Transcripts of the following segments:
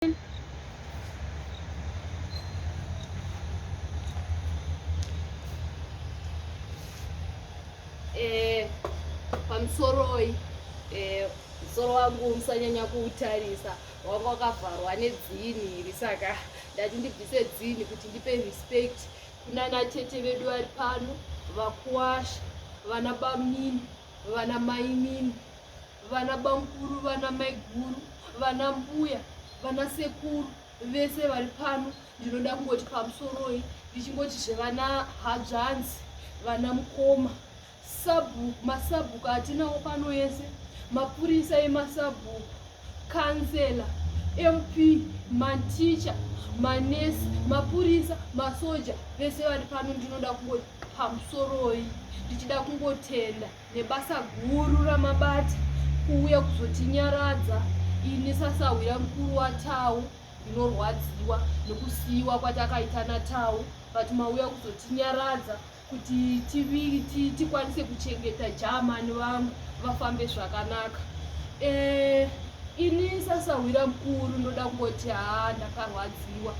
Pamusoroi musoro wangu musanyanya kuutarisa, wanga wakavharwa nedzini iri, saka ndati ndibvise dzini kuti ndipe respect kunana tete vedu vari pano, vakuwasha, vana bamnini, vana mainini, vana bamkuru, vana maiguru, vana mbuya, vana sekuru, vese vari pano. Ndinoda kungoti pamusoroi, ndichingoti zvevana hadzvanzi, vana mukoma, sabhuku, masabhuku atinawo pano ese, mapurisa emasabhuku, kansela, MP, maticha, manesi, mapurisa, masoja, vese vari pano. Ndinoda kungoti pamusoroi, ndichida kungotenda nebasa guru ramabata kuuya kuzotinyaradza. Ini sasahwira mukuru waTau ndinorwadziwa nekusiyiwa kwatakaita naTau, but mauya kuzotinyaradza kuti tikwanise kuchengeta jamani vangu vafambe zvakanaka. Ini sasahwira mukuru ndoda kungoti haa, ndakarwadziwa.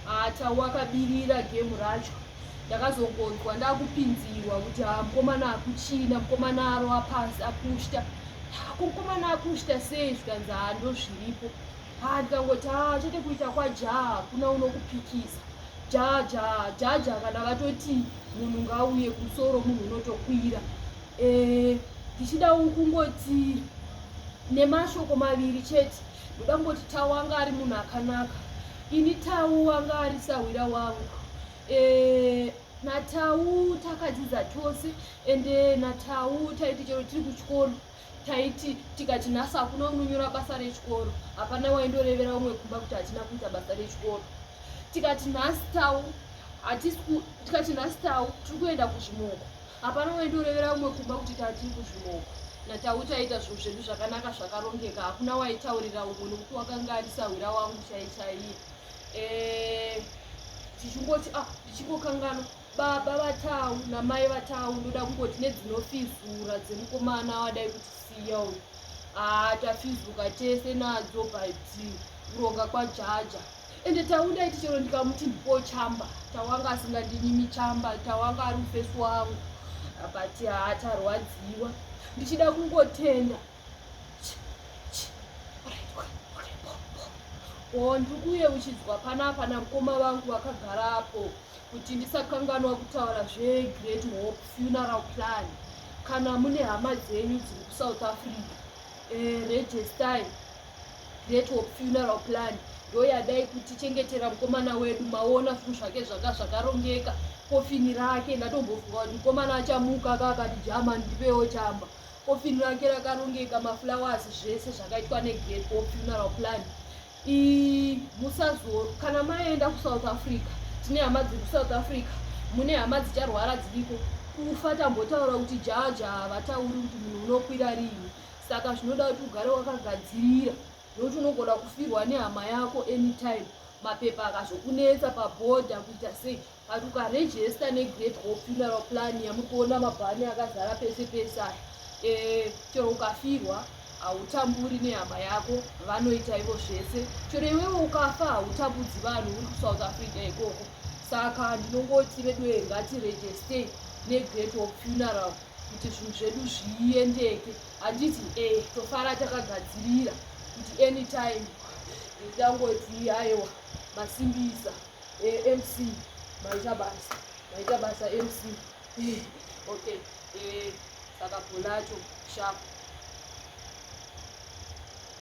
Haa, Tau akabirira gemu racho. Ndakazongonzwa ndakupinzirwa kuti haa, mukomana akuchina, mukomana arova pasi, akushta. Ko mukomana akushta sei? Zvikanzi haa, ndozviripo. Haa, ndikangoti haa, chete kuita kwaJaha hakuna unokupikisa. Jaja jaja, kana vatoti munhu ngauye kumusoro, munhu unotokwira. Ndichida kungoti nemashoko maviri chete, ndoda kungoti Tau anga ari munhu akanaka. Ini Tau anga ari sahwira wangu. NaTau takadzidza tose, ende naTau taiti chero tiri kuchikoro, taiti tikati nhasi hakuna unonyora basa rechikoro, hapana waindorevera umwe kumba kuti hatina kuita basa rechikoro. Tikati nhasi Tau hatisi, tikati nhasi Tau tiri kuenda kuzvimoko, hapana waindorevera umwe kumba kuti tatiri kuzvimoko. NaTau taita zvinhu zvedu zvakanaka, zvakarongeka, hakuna waitaurira umwe nokuti wakanga ari sahwira wangu chai chaiye. Tichingoti ah, ndichingokanganwa baba vaTau namai vaTau, ndoda kungoti nedzinofizura dzemukomana wadai kutisiya uyu. Ah, tafizuka tese nadzo, but kuronga kwajaja. Ende Tau ndaiti chero ndikamuti ndipo chamba, Tawanga asingandinyimi chamba. Tawanga ari mufesi wangu, but haa, tarwadziwa. Ndichida kungotenda. O, ndiri kuyeuchidzwa panapa namukoma vangu vakagarapo kuti ndisakanganwa kutaura zveGreat Hope Funeral Plan. Kana mune hama dzenyu dziri kuSouth Africa, registai Great Hope Funeral Plan, ndo yadai kutichengetera mukomana wedu. Maona zvinhu zvake zvanga zvakarongeka, kofini rake. Ndatombofunga kuti mukomana achamuka aka akati, "German, ndipewo chamba." Kofini rake rakarongeka, maflowers, zvese zvakaitwa neGreat Hope Funeral Plan. Musazo kana maenda kuSouth Africa, tine hama dziri kuSouth Africa, mune hama dzicharwara dziriko. Kufa tambotaura kuti jaja havatauri kuti munhu unokwira rini, saka zvinoda kuti ugare wakagadzirira nokuti unogona kufirwa nehama yako anytime, mapepa akazokunetsa pabhodha kuita sei. But ukarejesta neGreat Hope Funeral Plan yamuri kuona mabhani akazara pese pese aya, chero ukafirwa hautamburi nehama yako, vanoita ivo zvese. Chero iwewe ukafa hautambudzi vanhu uri kuSouth Africa ikoko. Saka ndinongoti veduwe, ngatirejestei neGreat Hope Funeral kuti zvinhu zvedu zviendeke, handiti? Tofara takagadzirira kuti anytime. Ndangoti aiwa, masimbisa. MC, maita basa, maita basa MC. Okay, saka bholacho sharp.